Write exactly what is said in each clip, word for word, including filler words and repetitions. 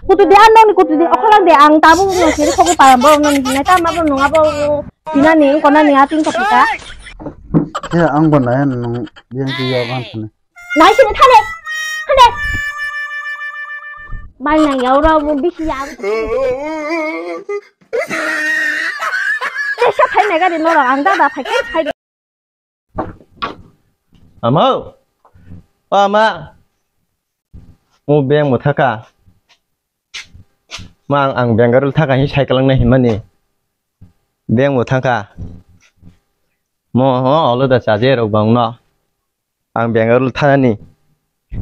Kutu di, ah, nokni kutu di, okholang di, ang tabuk nung siri khogwi param borok nokni hinai tamo bo nung abo pinani, wngkha nani, ah, tin kopi ta. He, ang bo nai nung yang ti ya ban sini. Nai sini thale, thale. Bai nang ya ura bo bisi ya. Tesa phai nai gari norok, ang dada phai khe phai. Ama, o ama, mo beng bo thaka. Ma ang, ang Bengaluru thaka hi cycle nang nai himani. Beng bo thaka. Mo ho olo da chaje rok bang no. Ang Bengaluru thani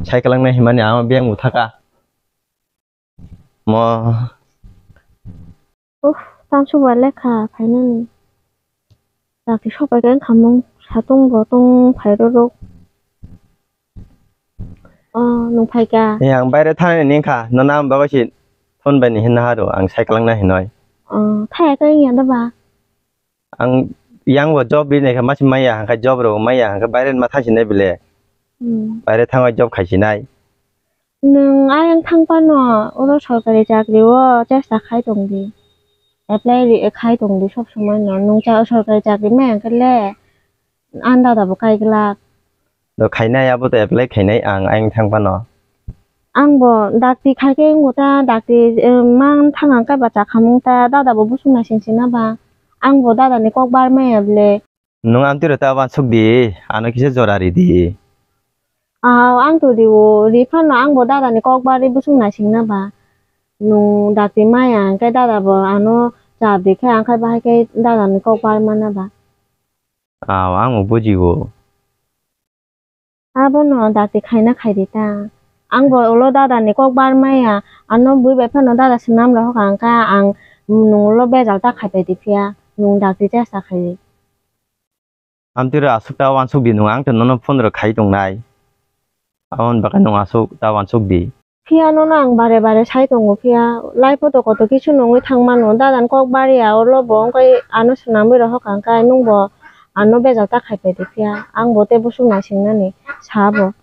cycle nang nai himani ama beng bo thaka. Mo. Uff, tamsuk bai lekha phainani. Dakti sopai khe wngkha mung satung bo tong phai rw rw. Oh, nung phai kha? Eh, ang baire thani ni wngkha, nono ang bagwi si phone bai ni hinna haro, ang cycle wngna hinoi. Oh, thaya khe wngya da ba? Ang yang bo job ri naikha masi maya hangkha job rw maya hangkha baire ma thasi nai bile. Hmm. Baire thangwi job khai si nai. Nwng ayang thang phano oro sorkari chakri o chesta khai tong di. Apply ri-, khai tong di sob somoi no. Nwng cha-, sorkari chakri maya hwnkhe le ang dada bo kai glak. Do khainai abo to apply khainai ang ayang thang phano. Ang bo dakti khai khe wngbo ta dakti, eh, man thang ang kaiba chakhamung ta dada bo busuk naising sina ba. Ang bo dada ni kok bar maya ble. Nwng amtwi rw ta wansuk di, ano kisa jora ri di. Ah, ang to riwo, ri phano ang bo dada ni kok bari busuk naising na ba. Nwng dakti maya hwnkhe dada bo ano chap di khe ang khai bahai khe dada ni kok bar mana ba. Aw, ang bo bujiwo. Abono dakti khaina khai di ta. Ang bo ulo dada ni kok bar maya, ano bui bai phano dada swnam rok hwnkha hwnkha ang nwng ulo bejal ta khai pai di phiya, nwng dakti chesta khai di. Amtwi rw aswk ta wansuk di nwng, ang to nono phone rw khai tongnai. Aboni bagwi nwng aswk ta wansuk di. Phiya nono ang bare bare sai tongo phiya, life o to koto kisu nungwi thang mano, dadan kok bari ya, olo bo wngkhe ano swnamwi rohor kha, hwnkhe nwng bo ano bejal ta khai pai di phiya, ang bo tei busuk naising nani sabo.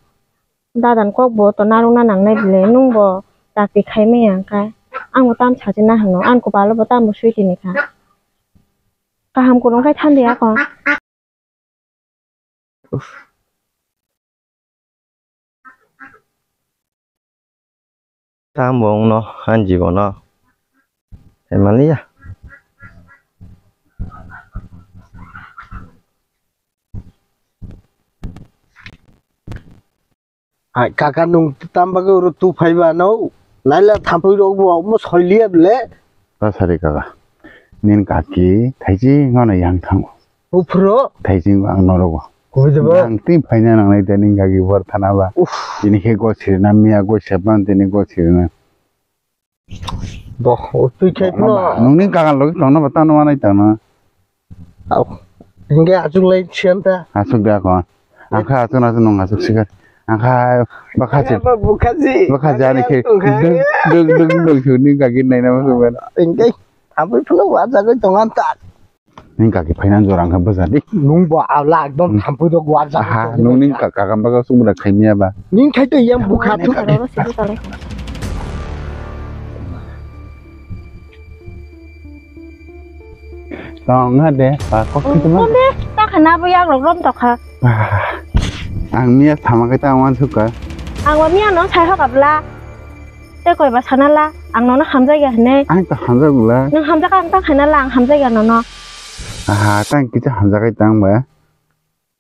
Dadan kok bo to narwkna nangnai bile, nwng bo dakti khai maya hwnkhe, ang bo tamo sachi na hwno, ani kopalo bo tamo swi tini kha. Kaham kwrwng khai thandi ako. Tamo wngno ani jibono. Emaliya. Hai, kaka, nwng tam bagwi oro tu phaiba no? Naila thampui rok bo omo soiliya bele. Ta sari kaka. Nin kaki thaiji ngano yang thango. Uphro? Thaiji ang norogo. Kubui de ba? Ang tin phaina nangnai de nin kaki bor thana ba. Uff. Tini khe go sirina miya go seban tini go sirina. Bo, twi khai phano. Nungni kagan logi tongna ba tano manai tangna. Au. Hingke achuk lai siyan ta. Achuk da kon. Angkha achuk na nung achuk sikar. Angkha bakha je. Ba bukha ji. Bakha jani khe. Tongkha. Dug, dug, dug, dug, suni kaki nai na masuk kan. Hingke. Abui phano wajagwi tongan ta. Ning kaki phainan jora wngkha bwsa di. Nung bo ala ekdom thampui rok warjak. Aha, nung ning ka-, kakam baga sumra khaimya ba. Ning khai to yang bukha thu. Tong ha de, pa kok khitma. Konde, ta khana bo yak rok rom tokha. Ah, ang miya sama khe ta wan sukha. Ang bo miya no sai hok abla. Tei koi ba sana la, ang nono hamjakya hinwi. Ang ta hamjakla. Nwng hamjakha ang ta khaina la, ang hamjakya nono. Aha, tang kisa hamjakai tang ba.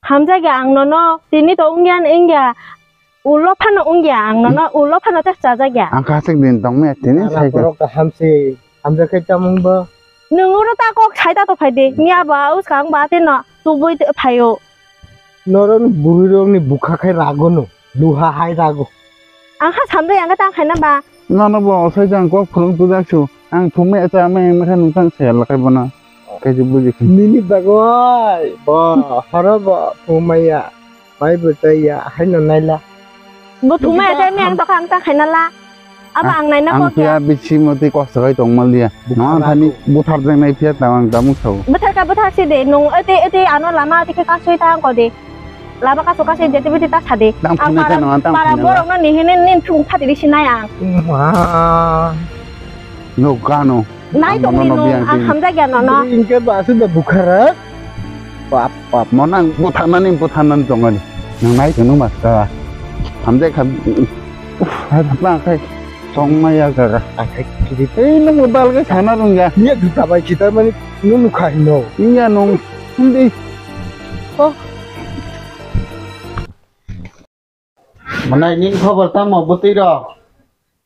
Hamjakya ang nono, tini to wngya wngya. Ulo phano wngya ang nono, ulo phano ta chajakya. Ang kasik din tong me tini. Ala sai ka. Borok ta hamsi, hamjakai tamung ba. Nwng oro ta kok sai ta to phai de, miya ba uskang ba tino tubui phaio. Norok ni bwrwi rok ni bukha khai rago no, luha hai rago. Ang kha samdai ang kha tang khaina ba. Nono bo osai jang kok phulung tujak su. Ang thumai acha amai ang kha nung tang se lakai bono. Kaji buji khe. Nini bagoi bo horo bo thumaiya. Bai bo chaya haino naila. Bo thumai acha amai ang tokha ang tang khaina la. Abo ang naina kok ya. Ang phiya bisi motwi kosto khai tong manliya. Nang thani buthar jeng nai phiya tang ang damuk sao. Buthar ka buthar si de, nung ete ete ano lama ete khe kasui ta ang ko de. Lama kasu kasui jete bete ta sa de. Ang para borok no ni hini nin thung phati ri sinai ang. Ma. Nukano. Nai tongni nung, ang hamjakya nono. Ingke ba asuda bukhara. Pap, pap, mo nang buthanani, buthanani tongani. Nang nai tongno maska. Hamjak ham. Uff, hai thapla khai. Songmaya gaga. Akai kiri. Ei, nung balga sana rungya. Niya duta bai kita mani nunu khai no. Iya nung. Hindi. Oh. Manai nini khobor tamo bwtwi rok?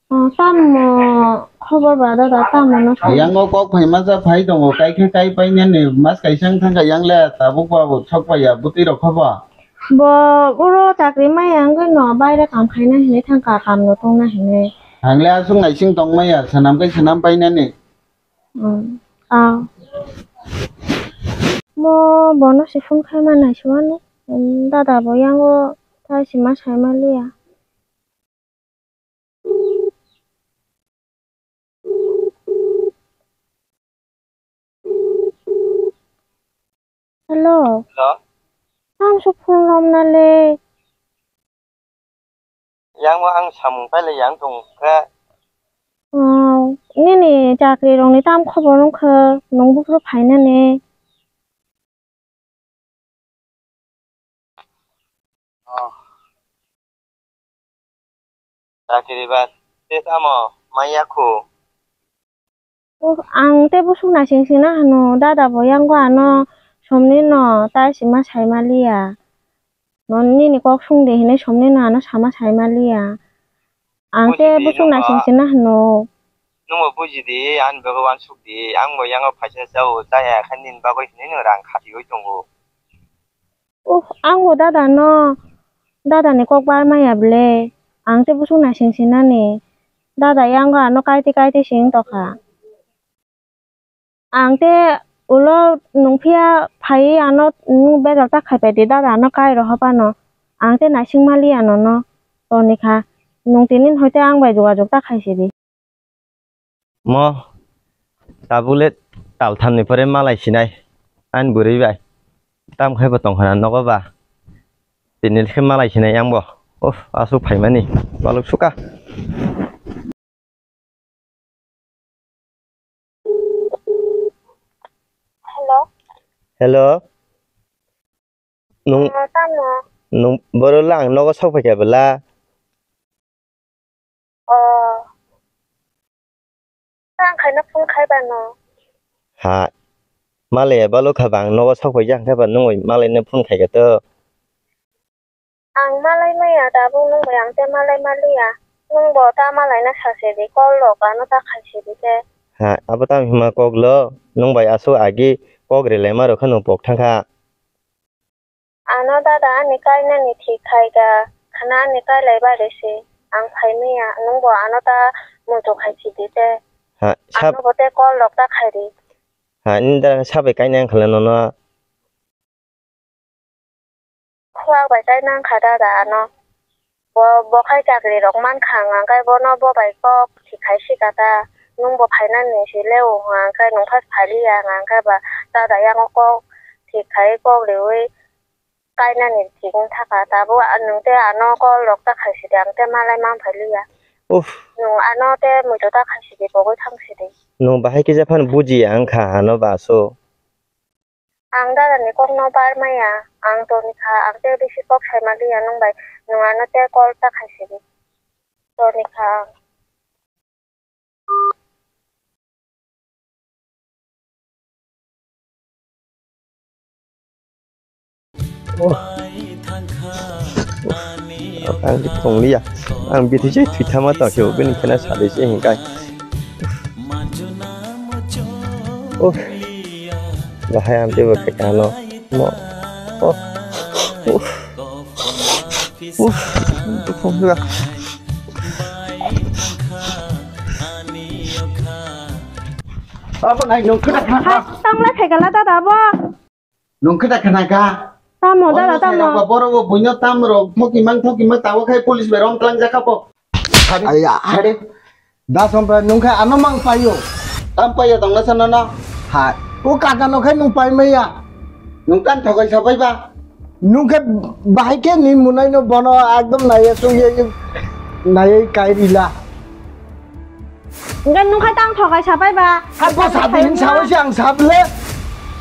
Oh, tamo khobor ba dada tamo no. Yang o kok phai masa phai tongo, kai khe kai pai nani mas kaisa wng thangkha yang le tabuk ba bo sok pai ya bwtwi rok khobo. Bo uro chakri maya wngwi no baire kam khaina hinwi thangkha, kam no tongna hinwi. Ang le aswk naising tong maya, sanam kai sanam pai nani. Hmm. Ah. Mo bono se phone khai ma nai se mani. Hmm, dada bo yango ta sima sai ma liya. Hello. Hello. Ang se phone rom na le. Yang bo ang samung pailai yang tong khe. Oh, nini chakri rokni tam khobor wngkha, nwng buphuru phainani? Oh. Chakri ba te tamo maya khu? Ang tei bwswk naising sina hwno, dada bo yango ano somni no tai sima sai ma liya. No nini kok sung de hinui somni no ano sama sai ma liya. Ang tei bwswk naising sina hwno. Nwng bo buji di, ani bagwi uansuk di, ang bo yango phaisa chao, chaya khe nini bagwi hinui no rang khatiui tongo. Uff, ang bo dada no, dada ni kok bar maya ble. Ang tei bwswk naising sinani. Dada yango ano kaiti kaiti sing tokha. Ang tei ulo nungphiya phaiwi ano nung bejal ta khaipai di dada ano kai rohor phano. Ang tei naising maliya nono. Toni kha. Nung tini hoi tei ang bai jogajog ta khaisidi. Mo tabuk le tal thamni pore malai sinai ani bwrwi bai. Tam khai bo tong khana nogo ba. Tini khe malai sinai yang bo. Uff, aswk phaimani baluk suka. Hello. Hello. Nung, ah, tamo? Nung boro lang nogo sok phaikha bela? Oh. Tang khaina phone khai bano. Ha. Malai balo kha bang nogo sok phaikha hwnkhe ba nungoi malai no phone khaikha to. Ang malai maya tabuk nung bai ang tei malai maliya. Nung bo ta malai na sase di, call rok ano ta khaisi di te. Ha, abo tamo hima kok lo, nung bai aswk agi kok rwlai ma rok khe nung pok thang kha. Ano dada ani kainani thik khai kha, khana ani kailai bai rw se, ang phai maya, nung bo ano ta muitu khaisi di te. Ha, sab- Ano bo te call rok ta khai di. Ha, nini dada sabai kainai ang khala nono. Khwak bai kainang kha dada ano. Bo, bo khai chakri rok man kha, ang khe bono bo bai kok thik khai si kha ta. Nung bo phainani si le o, ang khe nung phai phai liya, ang khe ba dada yango kok thik khai kok riui kainani thik wng tha kha. Tabuk nwng tei ano call rok ta khai si di, ang tei malai man phai liya. Uff. Nwng ano tei muitu ta khai si di, pogwi thang si di. Nwng bahai kisa phano buji ya wng kha ano ba so. Ang dada ni kok no bar maya, ang toni kha, ang tei bisi kok sai ma liya nung bai, nung ano tei call ta khai si di. Toni kha ang. Oh. Ang di tong liya. Ang bithi se thwi thama tong khe bini khena sadi se hingkai. Oh. Bahai ang tei bo khe kano. Mo. Oh. Uff. Uff. Tong liya. Abo nai nung khe. Tong lai khai gala dada bo. Nung khe da khna kha? Tamo, dada, tamo. Borok bo buino tam rok, moki mang thoki mang tawo khai police bai rom tlang jakha po. Aya. Hari. Da sompra nung khe ano mang paio. Tam paio tong na sana na. Ha. O kaka no khai nung pai maya. Nung kan thokai sabai ba. Nung khe bahai khe ni munai no bono ekdom naiya sung ye naiya kai rila. Hwnkhe nwng khai tang thokai sapai ba. Hai bo sapai hwn sawi se ang saple.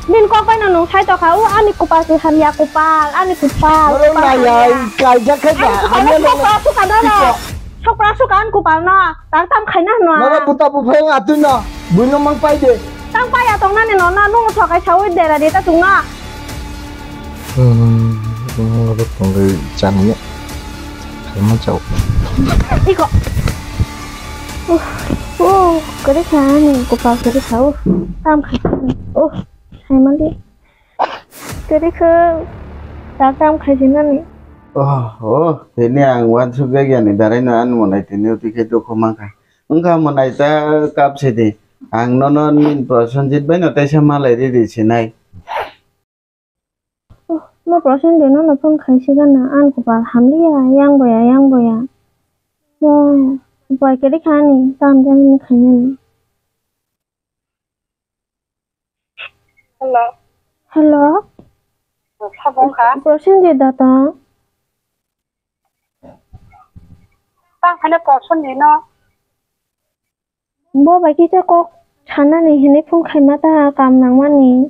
Nini kok bai no nwng sai tokha, o ani kupal se hamya kupal, ani kupal. Norok kupal nai ai hamya. Kaijak khai ba. Ani kupal hamya no no. Sokra suka no. Iko. Sokra suka ani kupal no. Tang tam khaina hwno. Noro puta buphai atwi no. Buino mang pai de. Tang pai ya tong nani no na nwng thokai sawi dera de ta chwng no. Hmm, hmm, hmm, tongwi chaniya. Khaima chao. Iko. Uh, uh, kari kha ni kupal kari kha. Uh, tam khai. Uh, khai mali. Kari kha. Ta tam khai jinani. Oh, oh, tini ang wansuk jak yani darai no an monai tini uti khe dukhu mankha. Wngkha monai ta kap sidi. Ang nono nin Prosenjit bai no taisa malai ridi sinai. Oh, mo Prosenjit no no phone khai sigana, an kupal hamliya, yang boya, yang boya. Oh, bai kari kha ni, tam jani khainani. Hello. Hello. Sabong kha? Prosenjit da tong? Tang khaina Prosenjit no. Bo bai kisa kok sanani hinwi phone khaima ta kam nangmani.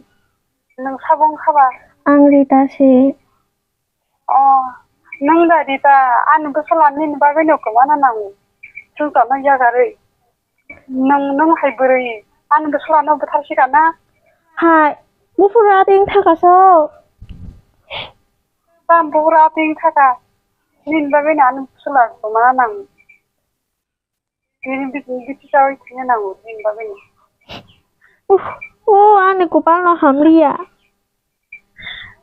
Nwng sabong kha ba? Ang Rita se. Oh, nwng da Rita, ani bwsala nini bagwi no kwmana nango. Chwng tongna yakarwi. Nwng, nwng hai bwrwi, ani bwsala no bwthar sika na? Hai, buphuru atwi wng thaka so. Tam buphuru atwi wng thaka. Nini bagwi no ani bwsala kwmana nango. Nini bisi, bisi chawi thwina nango, nini bagwi no. Uff, o ani kupal no hamliya.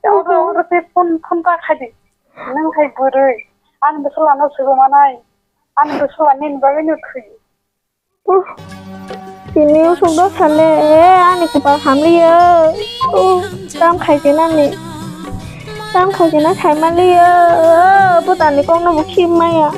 Oro, oro tei phone, phone ta khai di. Nwng hai bwrwi. Ani bwsala no swrwngmanai. Ani bwsala nini bagwi no thwi. Uh, tini usuk do sale, eh, ani kupal hamliya. Uh, tam khai jena ni. Tam khai jena khai maliya. Uh, butani kok no bo khim maya.